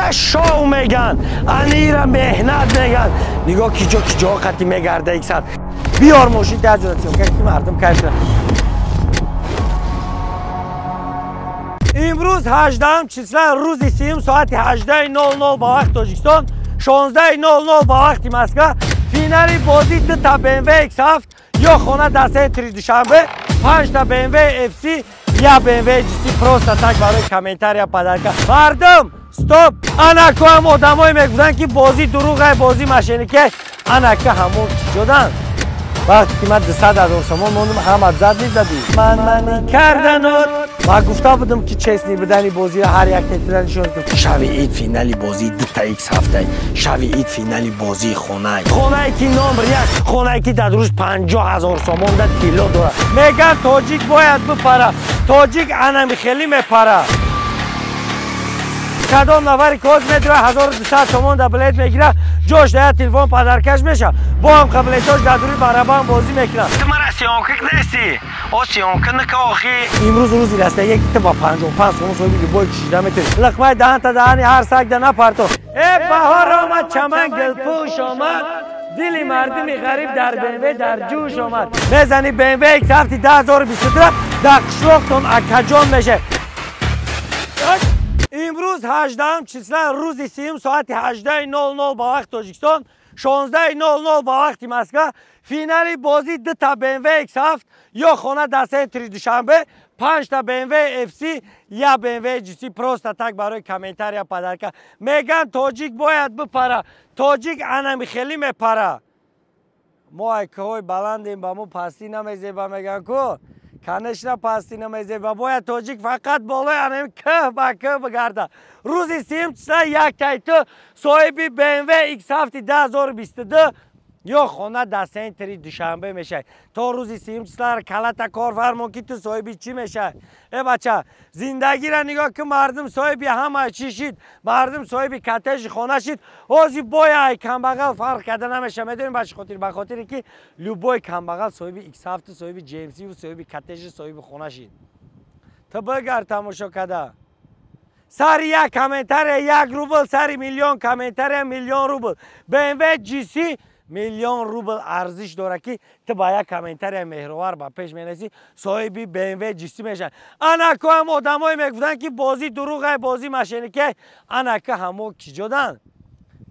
Анира шоу меган, анира меҳнат меган. Нигоҳ киҷо киҷо қати мегарда X7. Биёр мошин таҷрибатон, ки мардум кайф кунад. Имрӯз 18 числа, рӯзи сеюм, соати 18:00 ба вақти Тоҷикистон, 16:00 ба вақти Москва, финали бозӣ дута BMW X7 ё хона дар центри Душанбе, 5 та BMW FC я BMW GC просто так барои комментария подарка. Мардум, стоп! Анаку ҳам одамое мегуфтанд, ки бозӣ дурӯғай, бозӣ мошенникай. Анака ҳамон чӣ ҷодан? Вақте ки ман 200 ҳазор сомон мондум, ҳама зад мезадӣ. Ман мани карданот. Ман гуфта будам, ки честный будани бозиро ҳар як тетида нишон кун. Шави ид финали бозии дута X7, шави ид финали бозии хонай. Хонае ки номер як, хонае ки дар рӯз 50 ҳазор сомон да тилло дорад. Меган тоҷик бояд бипара. Тоҷик анами хеле мепара. Кадом нафари ки ҳоз медура 1200 сомон да билет мегира, ҷош да телефон подаркаш меша. Бо ҳам қаблетош дар дури барабан бозӣ мекунад. Ту мара съёмка кардасӣ? О, съёмка нака охи. Имрӯз рӯзи растагие, ки ту ба 55 сомон соҳиби любой чишида метавонӣ. Лиқмаи даҳанта даҳани ҳар саг да напарто. Э, баҳор омад, чаман гулпӯш омад. Дили мардуми ғариб дар БМВ дар ҷӯш омад. Мезани BMW X7 2022 дар қишлоқтон акаҷон мешавад. Имрӯз 18 числа, рӯзи сеюм, соати 18:00 ба вақти Тоҷикистон, 16:00 ба вақти Москва, финали бозӣ дута BMW X7 ё хона дар центри Душанбе, 5 та BMW FC я BMW GC просто так барои комментария подарка. Меган тоҷик бояд бипара. Тоҷик анами хеле мепара. Мо айкаҳои баландем, ба мо пастӣ намезеба, меган ку. Конечно, пастӣ намезеба. Бояд тоҷик фақат болои анами кӯҳ ба кӯҳ бигарда. Рӯзи сеюм числа як тай ту соҳиби BMW X7 2022 ё хона дар центри Душанбе мешавӣ. То рӯзи сеюм числа калата кор фармон, ки ту соҳиби чӣ мешавӣ. Э бача, зиндагиро нигоҳ ки мардум соҳиби ҳама чӣ шид, мардум соҳиби коттеҷи хона шид. Ҳози боя ай камбағал фарқ карда намешава. Медонӣ ба чӣ хотир? Ба хотире ки любой камбағал соҳиби X7, соҳиби GMC, соҳиби коттеҷи, соҳиби хона шид. Ту бигард тамошо када. Сари як комментария 1 рубл, сари миллион комментария миллион рубл. BMW GC миллион рубл арзиш дорад, ки ту ба як комментария меҳровар ба пеш менасӣ, соҳиби BMW GC мешавӣ. Анаку ҳам одамое мегуфтанд, ки бозӣ дурӯғай, бозӣ мошенникай. Анака ҳамо кӣ ҷодан?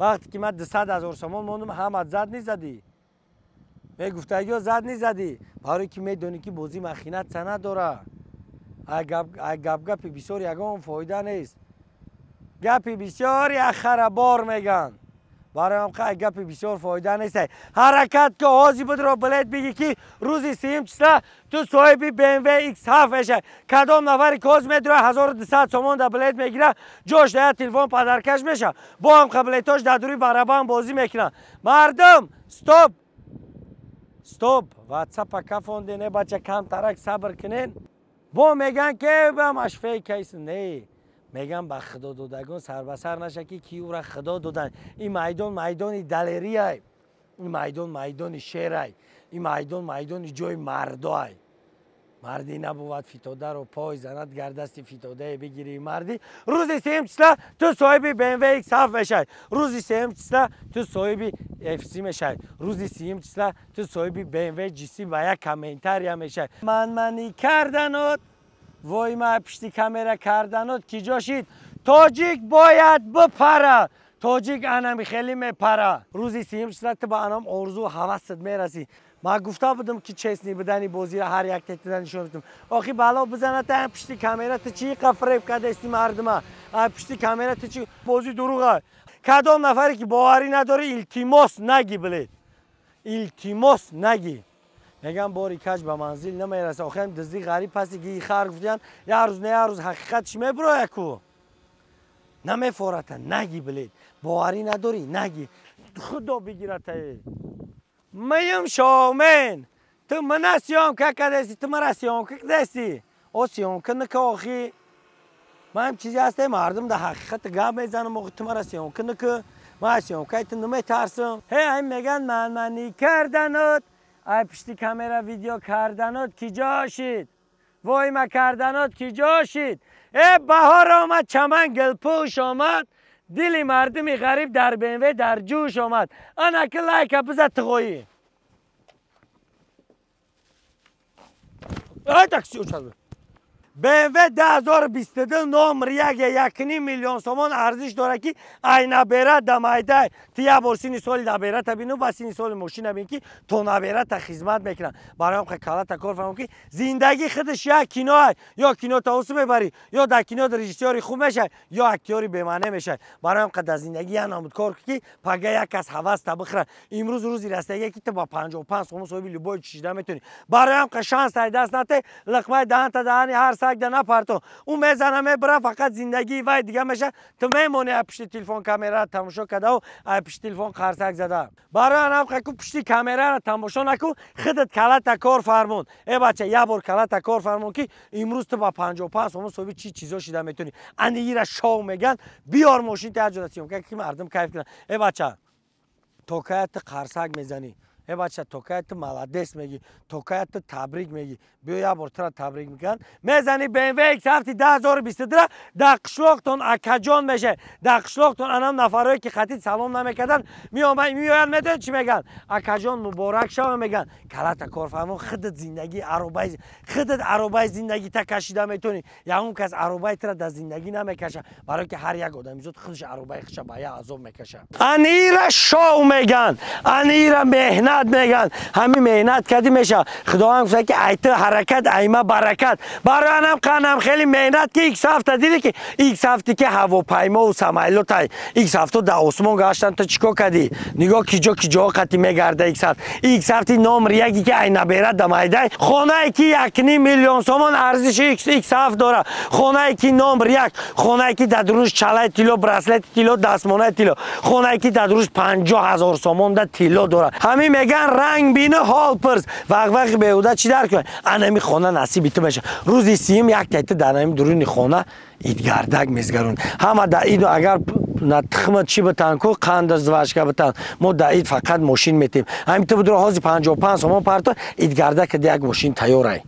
Вақте ки ман 200 ҳазор сомон мондум, ҳама зад низадӣ. Мегуфтагиё зад низадӣ. Барое ки медонӣ, ки бозӣ махинатса надора. Ай гапгапи бисёр ягон фоида нест. Гапи бисёр як хара бор меган. Барои ҳам қай гапи бисёр фоида нест. Ҳаракат ки ҳози будро билет биги, ки рӯзи сеюм числа ту соҳиби BMW X7 мешавӣ. Кадом нафари ки ҳоз медура 1200 сомон да билет мегира, ҷош да телефон подаркаш мешавад. Бо ҳам қаблетош дар дури барабан бозӣ мекунанд. Мардум, стоп! Стоп! WhatsApp кафонде, не бача, камтарак сабр кунен. Бо меган ки ҳамаш фейк аст. Не. Меган ба худо додагон сар ба сар наша, ки ки ӯра худо додан. Ин майдон майдони далериай. Ин майдон майдони шерай. Ин майдон майдони ҷои мардоай. Мардӣ набувад фитодаро пой занад, гар дасти фитодае бигирӣ мардӣ. Рӯзи сеюм числа ту соҳиби BMW X7 мешавӣ. Рӯзи сеюм числа ту соҳиби FC мешавӣ. Рӯзи сеюм числа ту соҳиби BMW GC ба як комментария мешавӣ. Ман мани карданот, вой ма пишти камера карданот ки ҷо шид? Тоҷик бояд бипара. Тоҷик анами хеле мепара. Рӯзи сеюм числа ту ба анам орзу ҳавасат мерасӣ. Ман гуфта будам, ки честный будани бозиро ҳар як тетида нишон медам. Охи бало бизанад ам пишти камера, ту чӣ қа фиреб кардасти мардума? А пишти камера ту чӣ бозӣ дурӯға? Кадом нафаре ки боварӣ надорӣ, илтимос наги билет. Илтимос наги. Мегам бори каҷ ба манзил намераса. Охи ам дизди ғариб паси ги хар гуфтиян, як рӯз не як рӯз ҳақиқатш мебироя ку. Намефората, наги билет. Боварӣ надорӣ, наги. Худо бигирата. Миём шоумен. Ту мана съёмка кардасӣ, ту мара съёмка кардасӣ. О, съёмка нака охи. Ман чизе ҳастем, мардум дар ҳақиқат гап мезанам, охи ту мара съёмка нака. Ман съёмкаи ту наметарсам. Ҳе, ай меган ман мани карданот, ай пишти камера видео карданот ки ҷо шид? Вой ма карданот ки ҷо шид? Э, баҳор омад, чаман гулпӯш омад. Дили мардуми ғариб дар БМВ дар ҷӯш омад. Ана ки лайка биза тиғоӣ. Ай такси учад. BMW 2022 номер 1,5 миллион сомон арзиш дорад ки ай набера дамайдай. Ти як бор сини соли наберата бину ба сини соли мошина бин ки то наберата хизмат мекунад. Барои ҳам калата кор фаҳмам ки зиндагӣ худаш як киноай. Ё кино таусу мебарӣ, ё дар кино режиссёри хуб мешавӣ, ё актёри бемаъне мешавӣ. Барои ҳам дар зиндагӣ як намуд кор ки пага як кас ҳавас та бихӯрад. Имрӯз рӯзи растагие ки ту ба 55 сомон соҳиби любой чиз шида метавонӣ. Барои ҳам шанс тай даст нате, лиқмаи даҳанта даҳани ҳар саг да напарто. Ӯ мезана мебара, фақат зиндагии вай дига меша. Ту мемонӣ ай пушти телефон камераро тамошо кардаву ай пушти телефон қарсак зада. Барои анам ку пушти камераро тамошо наку, худат калата кор фармон. Э бача, як бор калата кор фармон ки имрӯз ту ба 55 сомон соҳиби чӣ чизо шида метавонӣ. Ани ира шоу меган, биёр мошин та ҷода съёмка ки мардум кайф кунанд. Э бача, то кая ту қарсак мезанӣ? Э бача, то кая ту молодец мегӣ? То кая ту табрик мегӣ? Биё як бор тура табрик мекунанд. Мезанӣ BMW X7 2022 дар қишлоқтон акаҷон мешавад. Дар қишлоқтон анам нафарое ки хатид салом намекарданд, меоянд, медонед чӣ мегӯянд? Акаҷон муборак шава мегӯянд. Калата корфармон, худат зиндагӣ аробаи худат аробаи зиндагита кашида метавонӣ. Ягон кас аробаи тура дар зиндагӣ намекашад, барое ки ҳар як одамизод худаш аробаи худша ба як азоб мекашад. Анира шоу мегӯянд, анира меҳнат мегӯянд. Ҳамин меҳнат кардӣ мешавад. Худованд гуфта ки ай ту ҳаракат, айма баракат. Барои анам қанам хеле меҳнат ки X7 дидӣ ки X7 ки ҳавопаймову самолётай X7 дар осмон гаштан, ту чӣ кор кардӣ? Нигоҳ киҷо киҷоҳо қати мегарда X7. X7 номер яке ки ай набера дамайдай. Хонае ки 1,5 миллион сомон арзиши X7 дорад. Хонае ки номер як, хонае ки дар дурунаш чалаи тилло, браслети тилло, дастмонаи тилло, хонае ки дар дурунаш 50 000 сомон да тилло дорад. Ҳамин меган ранг бину ҳол пирс. Вақ вақи беҳуда чӣ дар кунад? Анами хона насиби ту мешавад. Рӯзи сиюм як тайти дар ҳамин дуруни хона идгардак мезгарон. Ҳама дар иду агар на тухма чӣ битан ку қанда жвачка битан. Мо дар ид фақат мошин метем. Ҳамин ту будро ҳози 55 сомон парто идгардак як мошин тайёрай.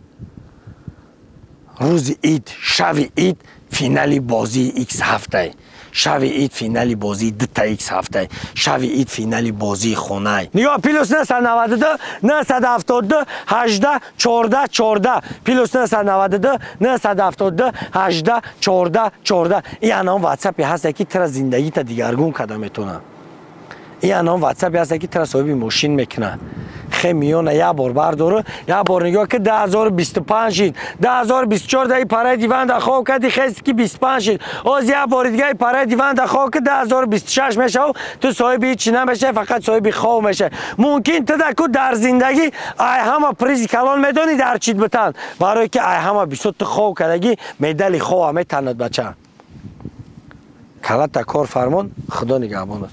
Рӯзи ид, шави ид финали бозии X7. Шави ид финали бозии дута X7. Шави ид финали бозии хонай. Нигоҳ плюс 992 972 18 14 14, плюс 992 972 18 14 14. Ин анам ватсапе ҳаста ки тура зиндагита дигаргун карда метавонад. Ин анам ватсапе ҳаста ки тура соҳиби мошин мекунад. Хе миёна як бор бардору, як бор нигоҳ ки 2025 шид, 2024 даи параи диван да хоб карди, хести ки 25 шид. Оз як бори дига параи диван да хоб ки 2026 мешав, ту соҳиби ҳичи намешавӣ, фақат соҳиби хоб мешавӣ. Мумкин ту да ку дар зиндагӣ ай ҳама призи калон медонӣ дар чит битан, барое ки ай ҳама бисёр ту хоб кардагӣ, медали хова метанад. Бача, калата кор фармон, худо нигаҳбонат.